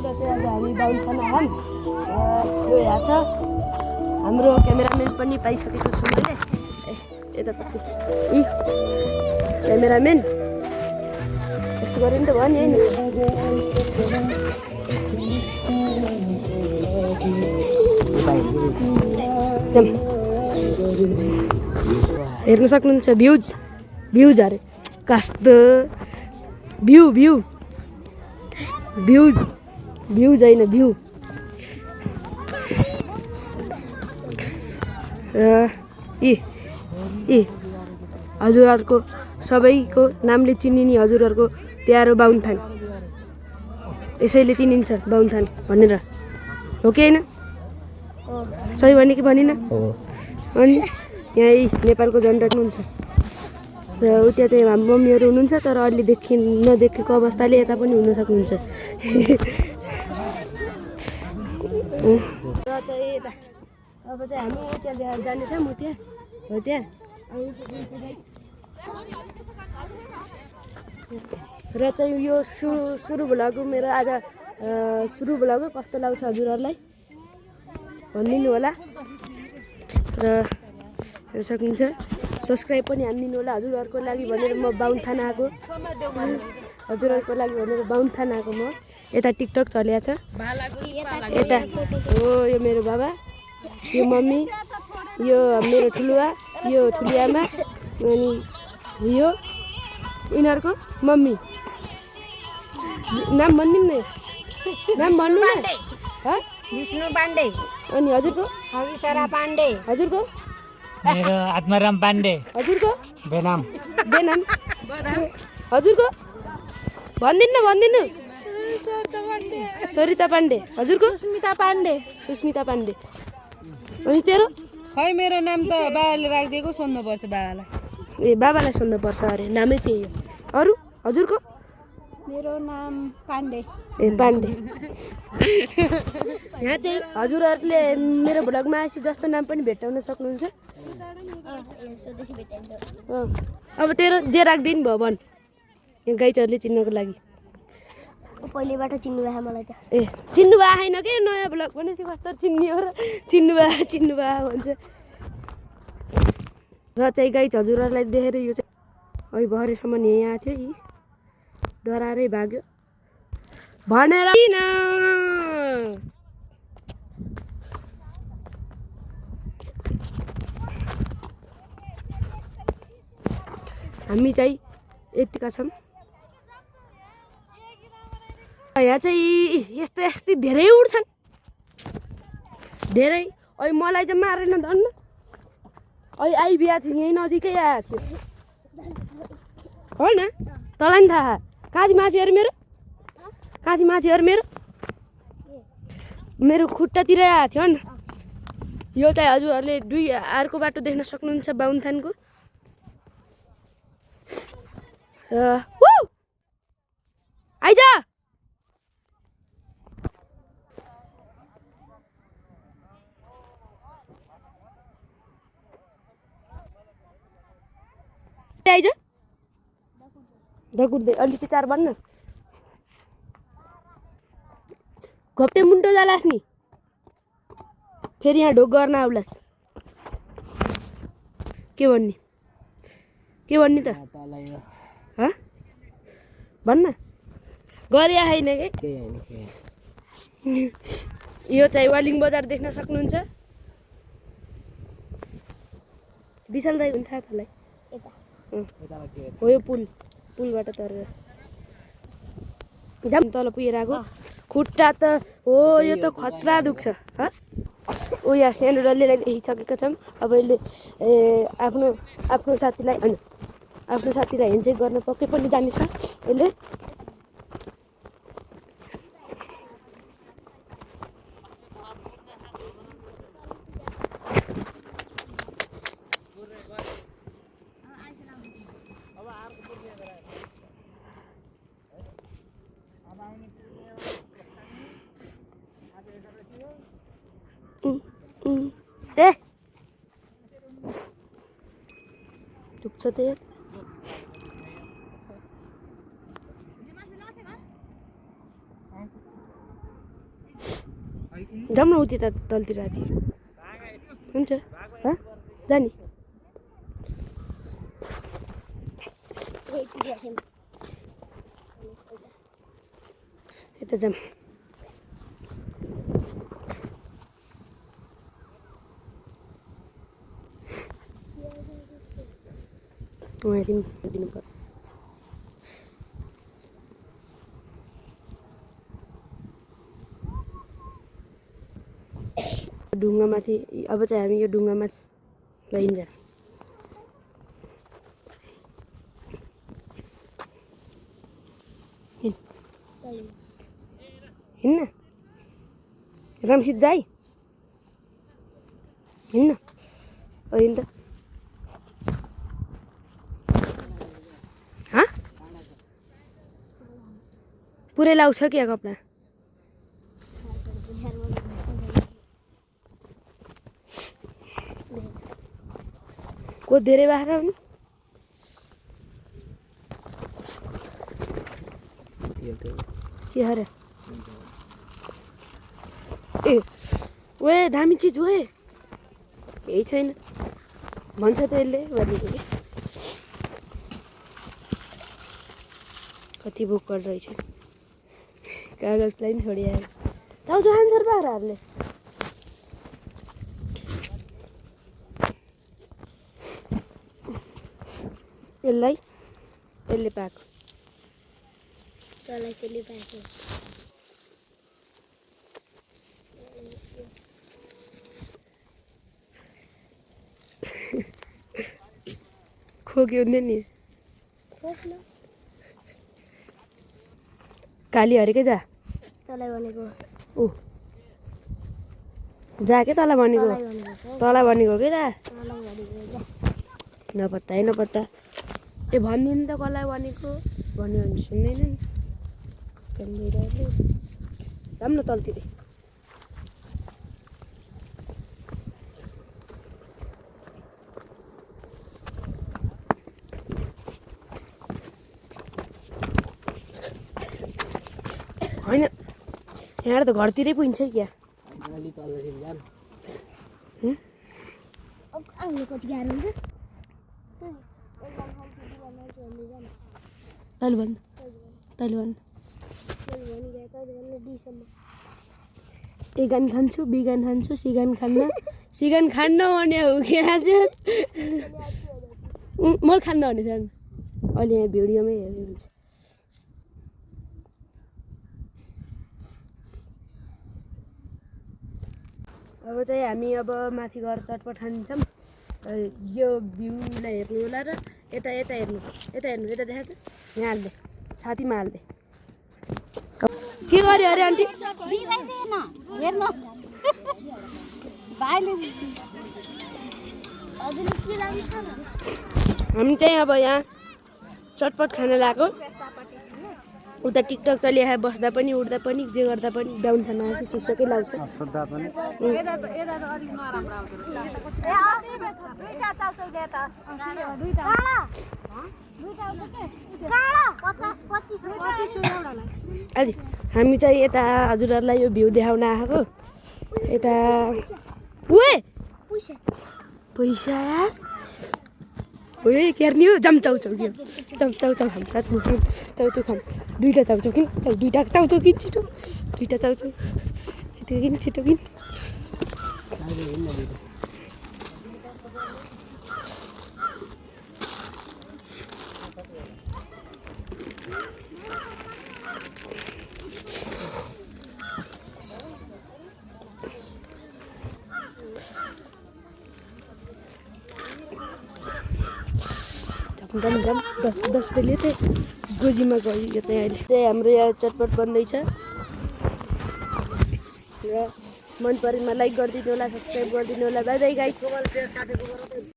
र चाहिँ आज हामी बाहुन खान आयौँ। यो यहाँ छ हाम्रो क्यामेराम्यान पनि पाइसकेको छु मैले। यतापट्टि क्यामेराम्यान यस्तो गऱ्यो नि त भयो नि होइन। हेर्न सक्नुहुन्छ भ्युज अरे कस्तो भ्युज होइन भ्यू। हजुरहरूको सबैको नामले चिनिने हजुरहरूको प्यारो बाहुनथान यसैले चिनिन्छ बाहुनथान भनेर हो कि होइन? सही भने कि भनिन? अनि यहीँ नेपालको झन्डा हुनुहुन्छ र उता चाहिँ हाम्रो मम्मीहरू हुनुहुन्छ तर अलि नदेखेको अवस्थाले यता पनि हुन सक्नुहुन्छ। र चाहिँ यता अब चाहिँ हामी त्यहाँ जानेछ म त्यहाँ हो त्यहाँ र चाहिँ यो सुरु भ्लग मेरो आज सुरु भ्लग कस्तो लाग्छ हजुरहरूलाई भनिदिनु होला र हेर्न सक्नुहुन्छ। सब्सक्राइब पनि हानिदिनु होला हजुरहरूको लागि भनेर म बाहुनथान आएको। हजुरहरूको लागि भनेर बाहुनथान आएको म। यता टिकटक चलिया छ यता हो यो मेरो बाबा यो मम्मी यो मेरो ठुलुवा यो ठुली आमा अनि यो यिनीहरूको मम्मी। नाम भनिदिनु न नाम भन्नु न। विष्णु पाण्डे। अनि हजुरको? हरिशरा पाण्डे। हजुरको? मेरो आत्माराम पाण्डे। हजुरको? बेनाम। हजुरको? भनिदिनु सरिता पाण्डे। हजुरको? सुस्मिता पाण्डे। अनि तेरो? खै मेरो नाम त बाबाले राखिदिएको सोध्नुपर्छ बाबालाई। ए बाबालाई सोध्नुपर्छ अरे नामै त्यही हो। अरू हजुरको? मेरो नाम पाण्डे। ए पाण्डे। यहाँ चाहिँ हजुरहरूले मेरो भ्लगमा आएपछि जस्तो नाम पनि भेट्टाउन सक्नुहुन्छ। अब तेरो जे राखिदिनु भयो भन् यहाँ गाईचरले चिन्नको लागि। पहिलेबाट चिन्नु भयो मलाई त। ए चिन्नु भएको छैन कि नयाँ भ्लग भनेपछि कस्तो चिन्ने हो र चिन्नु भयो भन्छ। र चाहिँ गाई हजुरहरूलाई देखेर यो चाहिँ अहिले भरेसम्म यहीँ आएको थियो यी डराएरै भाग्यो भनेर किन हामी चाहिँ यतिका छौँ। यहाँ चाहिँ यस्तै धेरै उड्छन् धेरै। अहिले मलाई चाहिँ मारेन धन्न अहिले आइबिया थियो यहीँ नजिकै आएको थियो हो न तँलाई नि थाहा काँधी माथिहरू मेरो खुट्टातिर आएको थियो नि। यो चाहिँ हजुरहरूले दुई अर्को बाटो देख्न सक्नुहुन्छ बाहुनथानको। आइज दगुर्दै अलि चितार भन्न घप्टे मुन्टो जालास् नि फेरि यहाँ ढोक गर्न आउलास्। के भन्ने त भन्न गरे होइन के यो चाहिँ वालिङ बजार देख्न सक्नुहुन्छ। विशाल दाइ हुन्छ तँलाई हो यो पुलबाट तरेर जाम तल पुगेर आएको। खुट्टा त हो यो त खतरा दुख्छ। ओ यहाँ सानो डल्लेलाई देखिसकेका छौँ। अब यसले आफ्नो साथीलाई ह्यान्डसेक गर्न पक्कै पनि जानेछ यसले। ए दुख्छ त यार। जाऊँ न उति तलतिर आदि हुन्छ जाने यता जाऊँ दिनु पर्यो ढुङ्गामाथि अब चाहिँ हामी यो ढुङ्गामा लैन्छ हिँड्न रामसित जाई हिँड्न हिँड त पुरै लाउँछ क्या कपडा को धेरै बाहिर हो नि के अरे ए ओए दामी चिज हो केही छैन भन्छ त यसले भनेको कति बुक गरिरहेछ कागजलाई पनि छोडिआयो चाउचाउ खान्छ बाख्राहरूले यसले पाएको तँलाई त्यसले पाएको खोक्यो हुन्थ्यो नि काली हरेकै जा तँलाई भनेको ऊ जा के तँलाई भनेको तँलाई भनेको के जा नपत्ता है नपत्ता ए भनिदिनु त कसलाई भनेको भन्यो भने सुन्दैन नि जाऊँ न तलतिर होइन यहाँ त घरतिरै पुगिन्छ क्या कति गाह्रो हुन्छ तैँले भन्नु तैँले भन्नु एगान खान्छु बिगान खान्छु सिगान खान्न भने हो कि आज मैले खान्न भने थिएन अहिले यहाँ भिडियोमै हेर्नु हुन्छ अब चाहिँ हामी अब माथि गएर चटपट खान्छौँ यो भ्यूलाई हेर्नु होला र यता हेर्नु यता देखा त यहाँ हाल्दे छातीमा हाल्दे के गर्यो अरे आन्टी हामी चाहिँ अब यहाँ चटपट खान लाग्यो उता टिकटक चलिरहेको बस्दा पनि उठ्दा पनि जे गर्दा पनि डाउन खान आएपछि टिकटकै लाउँछ अलि हामी चाहिँ यता हजुरहरूलाई यो भ्यू देखाउन आएको यता ओए पैसा यार ओए केर्नी हो जाम चाउचाउ कि चाउचाउ खाम चाउचाउ खाम दुईवटा चाउचाउ किन दुईवटा चाउचाउ किन छिटो दुईवटा चाउचाउ छिटो किन जाम 10 बजे चाहिँ गोजीमा गयो यो चाहिँ अहिले चाहिँ हाम्रो यहाँ चटपट बन्दैछ र मन परेमा लाइक गरिदिनु होला सब्स्क्राइब गरिदिनु होला बाइ बाइ गाइस।